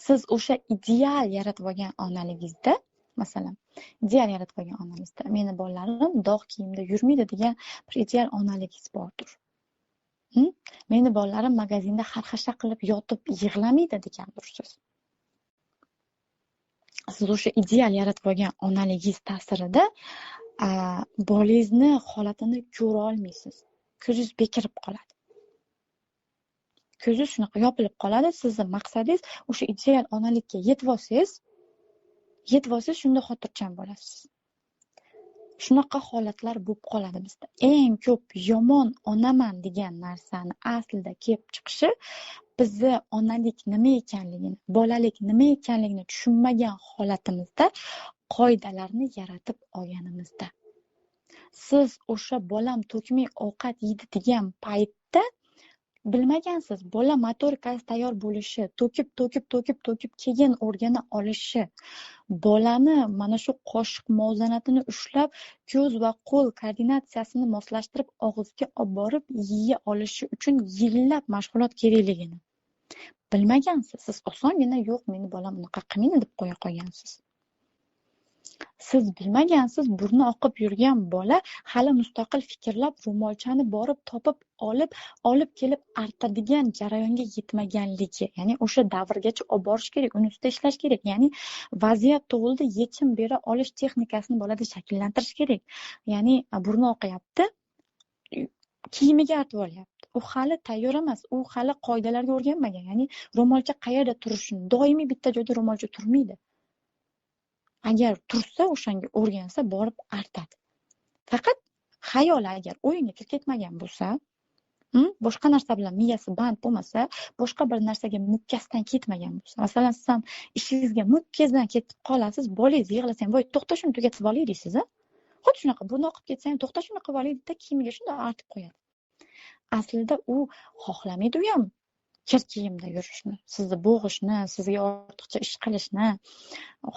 Siz o'sha ideal yaratib olgan onaligingizda, masalan, ideal yaratib olgan onangizda meni bolalarim dog' kiyimda yurmaydi degan bir ideal onaligingiz bordir. Meni bolalarim magazinda xarxasha qilib yotib yig'lamaydi degandirsiz. Siz o'sha ideal yaratib olgan onaligingiz ta'sirida bolangizni holatini ko'ra olmaysiz. Ko'zingiz bekirib qoladi. Ko'zingiz shunaqa yopilib qoladi. Sizni maqsadingiz o'sha ideal onalikka yetib olsangiz, shunda xotirjam bo'lasiz. Shunaqa holatlar bo'lib qoladi bizda. Eng ko'p yomon onaman degan narsani aslida kelib chiqishi bizni onalik nima ekanligini, bolalik nima ekanligini tushunmagan holatimizda qoidalarni yaratib olganimizda. Siz o'sha bolam to'kmay ovqat yeydi degan paytda bilmagansiz, bola motorikasi tayyor bo'lishi, to'kib keyin o'rgana olishi, bolani mana shu qoshiq muvozanatini ushlab, ko'z va qo'l koordinatsiyasini moslashtirib og'izga olib borib yeya olishi uchun yillab mashg'ulot kerakligini bilmagansiz. Siz osongina yo'q, meni bolam unaqa qilmaydi deb qo'ya qolgansiz. Siz bilmagansiz, burni oqib yurgan bola hali mustaqil fikrlab, ro'molchani borib topib olib kelib artadigan jarayonga yetmaganligi, ya'ni o'sha davrgacha olib borish kerak, uni ustida ishlash kerak, ya'ni vaziyat tug'ildi, yechim bera olish texnikasini bolada shakllantirish kerak. Ya'ni burni oqyapti, kiyimiga artib olyapti. U hali tayyor emas, u hali qoidalarga o'rganmagan, ya'ni ro'molcha qayerda turishini, doimiy bitta joyda ro'molcha turmaydi. Agar tursa, o'shanga o'rgansa, borib artadi. Faqat xayoli agar o'yinga kirib ketmagan bo'lsa, boshqa narsa bilan miyasi band bo'lmasa, boshqa bir narsaga mukkasidan ketmagan bo'lsa, masalan, siz ham ishingizga mukkasidan ketib qolasiz, bolangiz yig'lasa ham, voy, to'xta, shuni tugatib olay deysiz, a? Xuddi shunaqa burni oqib ketsa ham, to'xta, shuni qilib olay deydi, kiyimiga shunday artib qo'yadi. Aslida u xohlamaydi u ham kir kiyimda yurishni, sizni bo'g'ishni, sizga ortiqcha ish qilishni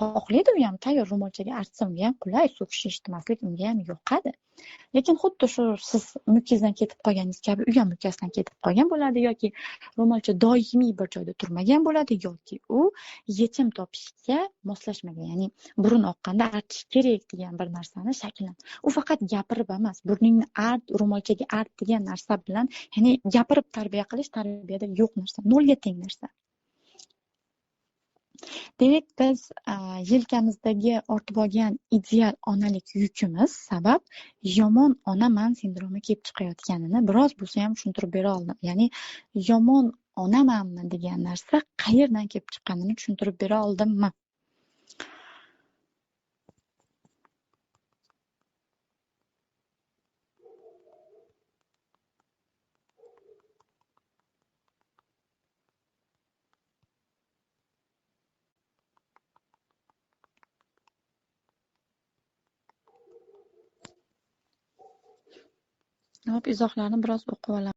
xohlaydi u ham, tayyor ro'molchaga artsa unga ham qulay, so'kish eshitmaslik unga ham yoqadi. Lekin xuddi shu siz mukkasidan ketib qolganingiz kabi u ham mukkasidan ketib qolgan bo'ladi, yoki ro'molcha doimiy bir joyda turmagan bo'ladi, yoki u yechim topishga moslashmagan, ya'ni burun oqqanda artish kerak degan bir narsani shakllan. U faqat gapirib emas, burningni art, ro'molchaga art degan narsa bilan, ya'ni gapirib tarbiya qilish tarbiyada yo'q narsa, nolga teng narsa. Demak, biz yelkamizdagi ortib olgan ideal onalik yukimiz sabab yomon onaman sindromi kelib chiqayotganini biroz bo'lsa ham tushuntirib bera oldim. Ya'ni yomon onamanmi degan narsa qayerdan kelib chiqqanini tushuntirib bera oldimmi? Hop, izohlarni biroz o'qib olaman.